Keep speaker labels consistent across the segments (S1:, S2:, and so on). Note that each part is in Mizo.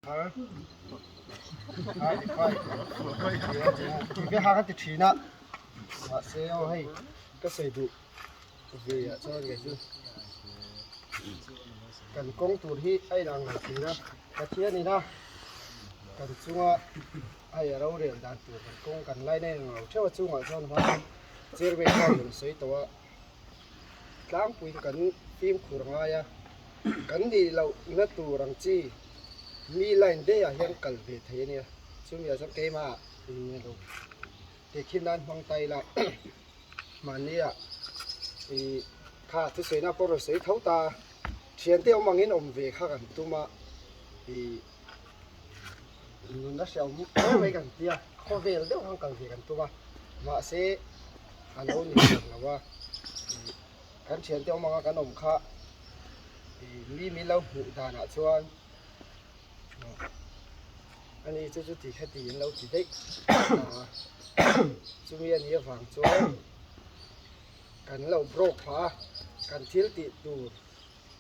S1: Thar 35 ti ve ha ka ti thin a mahse aw hei ka sawi duh ve ah chuan kei chu kan kawng tur hi a inang lo thin a Pathian ina kan chunga hei a rorel dan tur kan kawng kan line a inang lo theuh a chungah chuan hma chairman khan rawn sawi tawh a. Tlangpuiin kan fimkhur ngai a, kan nih loh na tur ang chi mi line daih ah hian kal ve thei a nia, chumi ah chuan keimah in lo tehkhin nan hmang ta ila mahni ah ih kha thusawiina pawh rawn sawi tho ta a, thiante awm angin awm ve kha kan tum a, ih nunna hriau mai kan tia khawvel deuh khan kal ve kan tum a, mahse. A lo ni tak lo a, ih kan thiante awm anga kan awm kha ih mi min lo hmuh danah chuan ani chu chuti khati an lo ti daih a, chumi a nih avang chuan kan lo broke phah a, kan thil tih tur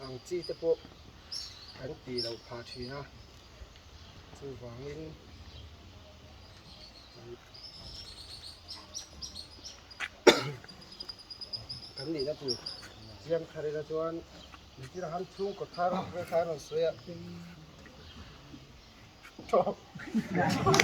S1: ang chi te pawh kan tih loh phah thin a, chuvangin. Kan nihna tur chiang thar ila chuan mitin han chhungkaw thar vek kha an rawn sawi a.